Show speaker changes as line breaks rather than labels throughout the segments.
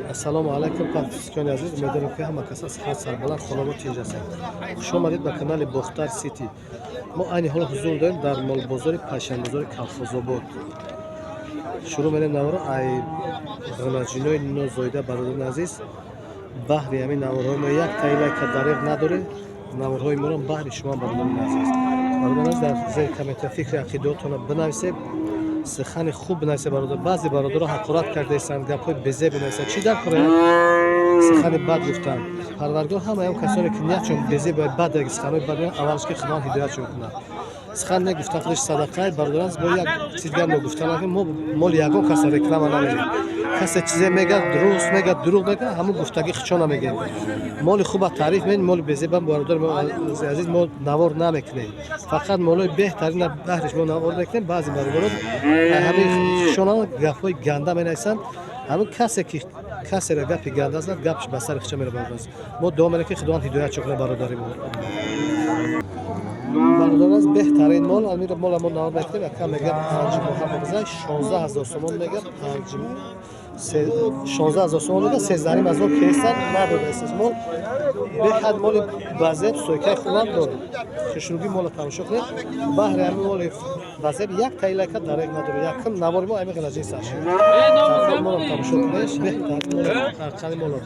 Ассалому алайкум, подписчикони азиз. Умедворам, ки ҳама каса сиҳат, сарбаланд, хонаву тинҷ ҳастанд. Хуш омадед ба канали Бохтар Сити. Мо айни ҳол ҳузур дорем дар молбозори пайшанбозори Калхозобод. Шурӯъ мерем наворо ай ғинаҷинои нозоида. Бародарони азиз, баҳри ҳамин наворҳои мо як таи лайка дареғ надорем. Наворҳои моро баҳри шумо, бародарони азиз. Бародарони азиз, дар зери комментария фикри ақидаотонро бинависед, сухани хуб бинависед. Бародар, баъзе бародаро ҳақорат кардаистанд, гапҳои безеб бинависанд. Чӣ дар кора сухани бад гуфтанд? Парвардигор ҳамаи он касоне, ки ниятшон безеб ва бад, суханҳои бад, аввалаш ки Худованд ҳидоятшон кунад. Сухан не гуфтан худаш садақае. Бародарон, бо як чиз дигар ногуфта накунем: мо моли ягон каса реклама намедем. Касе чизе мегӯяд, дуруст мегӯяд, дурӯғ мегӯяд, ҳамун гуфтагӣ хичо намегӯем. Моли хуба таъриф менем, моли безебам, бародари азиз, мо навор намекунем. Фақат молои беҳтарина баҳриш мо навор мекунем. Баъзе бародарон ҳамин хишона гапҳои ганда менависанд. Ҳамин касе, ки касеро гапи ганда зад, гапш ба сари хича меравад. Мо дуо менем, ки Худованд ҳидоят кунад бародари мо. Бародарон аз беҳтарин мол, амир мола мо навор мекунем. Яка мега, 5 моҳа мағза, 16 000 сомон мега, 16 000 сомон мега, 13 500 кесан надодааст. Мол беҳад моли базеб, сойкаи хубам дорад. Хушругӣ мола тамошо кунед. Баҳри ҳамин моли базеб як таилака дарег надорад. Якум навори мо ҳамин ғилаҷин сар шуд. Молам тамошо кунед, беҳтарин моли арқани моло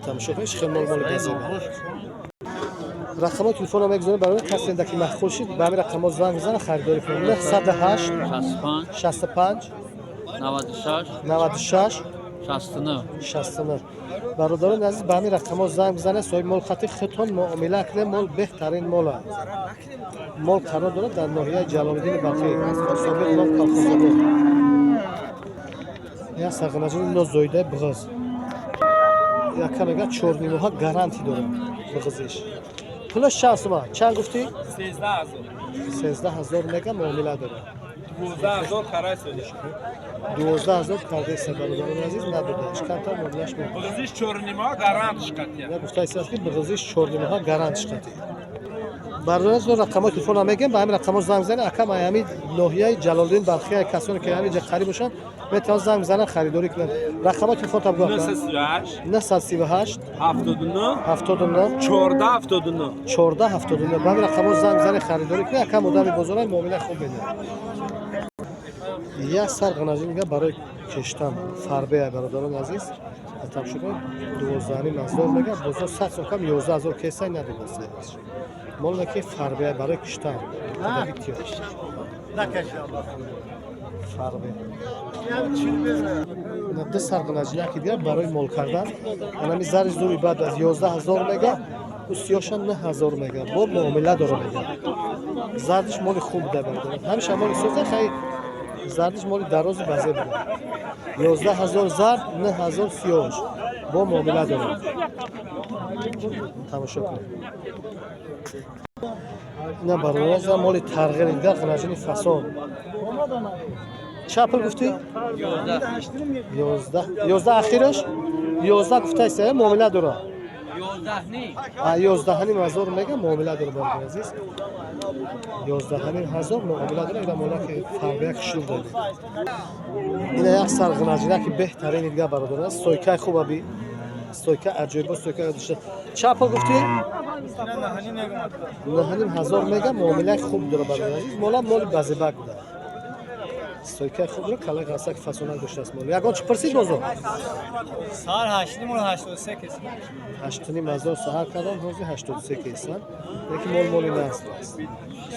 тамошо кунед. Хел мол, моли базеб. Рақамҳои телефонро мегузорем барои касе, ки маъқул шид, ба ҳамин рақамҳо занг бизанад, харидорӣ кунед: 908
65
65
96
96
69.
69. Бародарони азиз, ба ҳамин рақамҳо занг бизанед, соҳиби мол хати худтон муомила кунед. Мол беҳтарин мол аст. Мол қарор дорад дар ноҳияи Ҷалолиддини Балхӣ, собиқ ном Калхозобод. Як сарғанаҷини нозоидаи бғыз яка мега, чорнимоҳа гарантӣ дорад. Бғызиш пулаш чанд сума? Чанд гуфтӣ? 13 000 мега, муомила дорад.
12 000 харай сода.
12 000 кардеса, бародарони азиз, надодааш, камтар муомилаш мекунад.
Бғызиш чорнима гарант шикатия.
Я гуфтаист, ки бғызиш чорнимоҳа гарант шикати. Бародарон, рақамҳои телефонро мегӯем, ба ҳамин рақамҳо занг бизанед. Акам ҳамин ноҳияи Ҷалолиддин Балхия, касоне, ки ҳамин ҷа қариб бошанд, метавонанд занг бизананд, харидорӣ кунанд. Рақамҳои телефон таб гӯ.
938
938
79
79
14 79.
14 79. Ба ҳамин рақамҳо занг бизанед, харидорӣ кунед. Акам одами бозора, муомила хуб медиҳад. Як сар ғанаҷинига барои киштан, фарбея, бародарони азиз, тамошо кунед. 12 500 мега, бозор 100 сом кам, 11 000 кесай, надодаст. Моле ки фарбея, барои киштан, фарбе. Ду сар ғанаҷинаки дигар барои мол кардан. Анами зари зури баъд аз 11 000 мега, устиёша 9000 мега, бо муомила дора мега. Зардиш моли хуб буда, бародарон, ҳамеша моли соза. Хай, зардиш моли дарози базе буда. 11 000 зард, 9000 сиёш, бо муомила дорад. Тамошо кунед. Ина, бародарон, моли тарғири дигар, ғанаҷини фасон. Ча пул гуфтӣ? 11, 11, ахираш 11 гуфтаиста, муомила дорад. 11 500 мега, муомила дора. Бародари азиз, 11 500 муомила дора. Ина молаки фарбияк шур додем. Ина як сар ғинаҷинаки беҳтарини дигар, бародарон аст. Стойкаи хуба би, стойка аҷоибо, стойка дошта. Ча пул гуфтӣ? 9 500 мега, муомилаи хуб дора. Бародари азиз, мола моли базебак буда, стойкаи хуб дора, калаи ғасак фасонак доштааст мол. Ягон чи пурсид бозор?
Сар ҳаштним, 83 кес.
8 500 саҳар кардам, ҳозир 83 кесан. Лекин мол моли насб аст,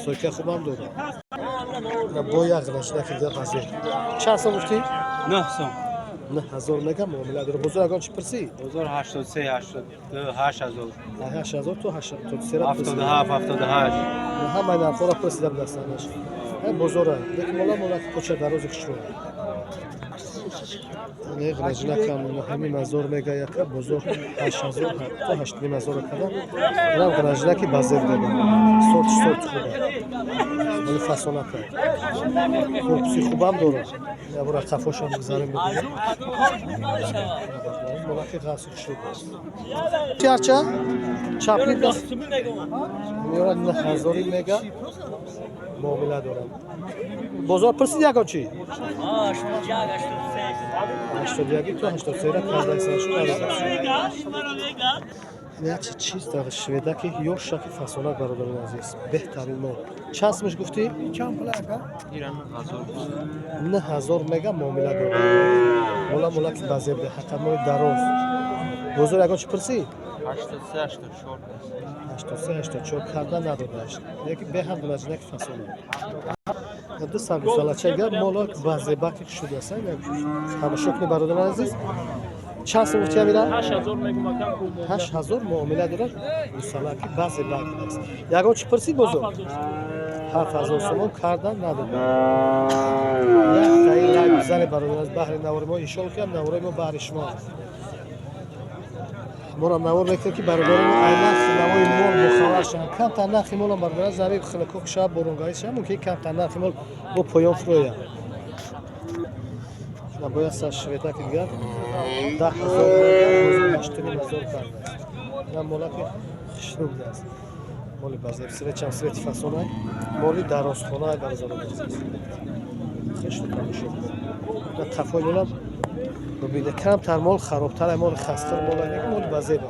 стойкаи хубам дорад. Бо як ғинаҷинаки дигар базеб. Чанд сом гуфтӣ?
9 сом.
9000 мега, муомила дора. Бозор ягон чи пурсид?
Бозор 83, 88 ҳазор.
8000 то 83.
77, 78.
Ҳамаи нархҳоро пурсида будастанаш бозора. Лекин мола молаки коча дарози хушрӯ. Ғинаҷинакам 9 500 мега яка, бозор 8000 то 8 500 кардам. Инам ғинаҷинаки базеб дада, сорти сорти хуба, моли фасонака, корпуси хубам дорад. Ябора қафошам гузарем, бибинем. Молаки ғафси хушрӯ аст. Чарча чапли меёрад, 9000 мега, муомила дорам. Бозор пурсид ягон чи? 81 то 83 ра кардаистанд. Як чиз дар шведаки ёшаки фасонак, бародарони азиз, беҳтарин мол. Чанд сумаш гуфтӣ? 9000 мега, муомила дорад. Мола молаки базебде, ҳақиқат моли дароз. Бозор ягон чӣ пурсӣ?
83, 84.
83, 84 карда надодаш, яки беҳад гунаҷинаки фасона. Ду сар гусалача гап, молак базебаки шудасан. Тамошо кунед, бародарони азиз. Чанд сум гуфти амира? 8000 муомила дорад. Гусалаки базебак аст. Ягон чӣ пурсид бозор? 7000 сомон карда надодад. Як таи лайк бизанед, бародарон аз баҳри навори мо. Иншолло, ки ҳам наворои мо баҳри шумо аст. Моро навор мекунем, ки бародарон ай нархи навои мол бохабар шаванд. Камтар нархи молам, бародарон, зари хилокок шава, боронгарӣ шава, мумкин камтар нархи мол бо поён фурӯяд. Бояд сар шведаки дигар 10 000, 8500 кардааст. Ина молаки хушрӯ будааст, моли базеб, сречам свети фасонай, моли дарозхонай, бародарон азиз, хушрӯ тамошо кунед. Қафои молам бубинед, камтар мол харобтар, моли хастар, мола моли базеба.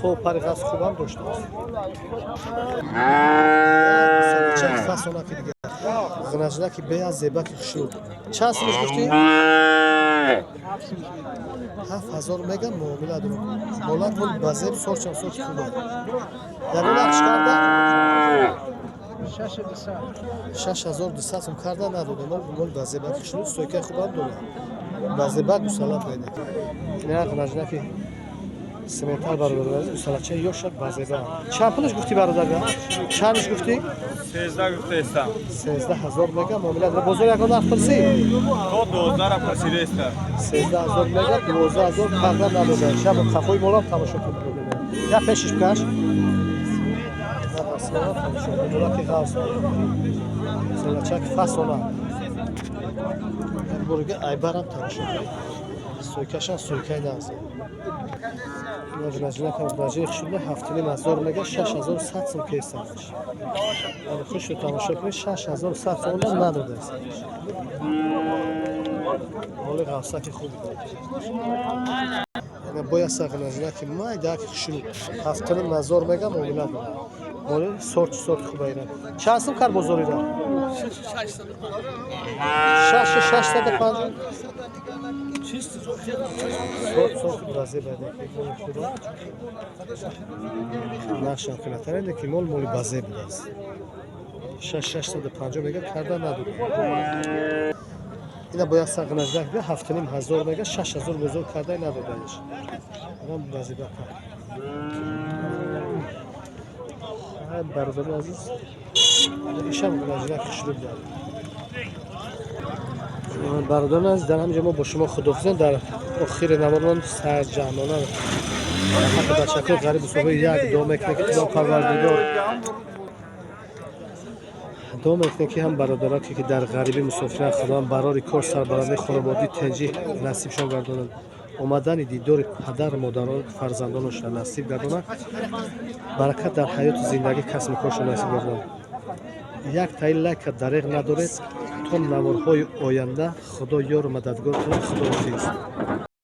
Хуб, пари ғаз хубам доштааст. Фасонаки дигар, ғнажнаки беаз зебаки хушрӯ. Чанд сумаш гуфтӣ? 7000 мега, муомила дорам. Молак мол базеб, сорчам сорти хуба. Ягон ақш карда? 6200 сум карда надодем. Мол мол базебаки хушрӯ, стойкаи хубам дорад, базебак гусала пайда. Ина ғнажнаки симентал, бародар азиз, гусалачаи ёшак, базеба. Чанд пулаш гуфтӣ, бародар? Чандаш гуфтӣ?
13 гуфтаистам.
13 000 мега, муомила дорад. Бозор ягон нарх пурсӣ?
То 12-ра пурсидаиста.
13 000 мега, 12 000 карда надода. Шаб қафои молам тамошо кун. Я пешиш бикаш. Молаки ғавс, гусалачаки фасона. Як борига айбарам тамошо кун, стойкашам стойкаи нағз. Наҷи шуда 7500 мега, 6100 сум кесанаш. Хушу тамошо кунед, 6100 сомона надодааст. Моли ғавсаки хуби бояд сағнажинаки майдаки хушрӯ, 7500 мега, муомила дорад. Моли сорти сорти хубаира. Чанд сум кар бозорира? Шашу 650. Сорт сорти базеб, моли хуба, нақшам қиматтар, ки мол моли базеб будааст. 6650 мега, карда надодам. Ина бояд сағнаждак бия, 7500 мега, 6000 бозор карда надодаеш. Инам базеба кард. Бародари азиз, ишам ғнаждак хушрӯ буд. Бародарон азиз, дар ҳаминҷо мо бо шумо худоҳофизем. Дар охири навормон сарҷамъона ҳаққи бачакҳои ғариб мусофир як дуо мекунем, ки Худо Парвардигор, дуо мекунем, ки ҳам бародараке, ки дар ғарибӣ мусофиранд, Худованд барори кор, сарбаландии хонаводӣ, тинҷӣ насибшон гардонад, омадани дидори падару модарон, фарзандонашон насиб гардонад, баракат дар ҳаёту зиндагӣ, касбу коршон насиб гардонад. Як таи лайка дареғ надоред. То наворҳои оянда Худо ёру мададгортон. Худоҳофиз.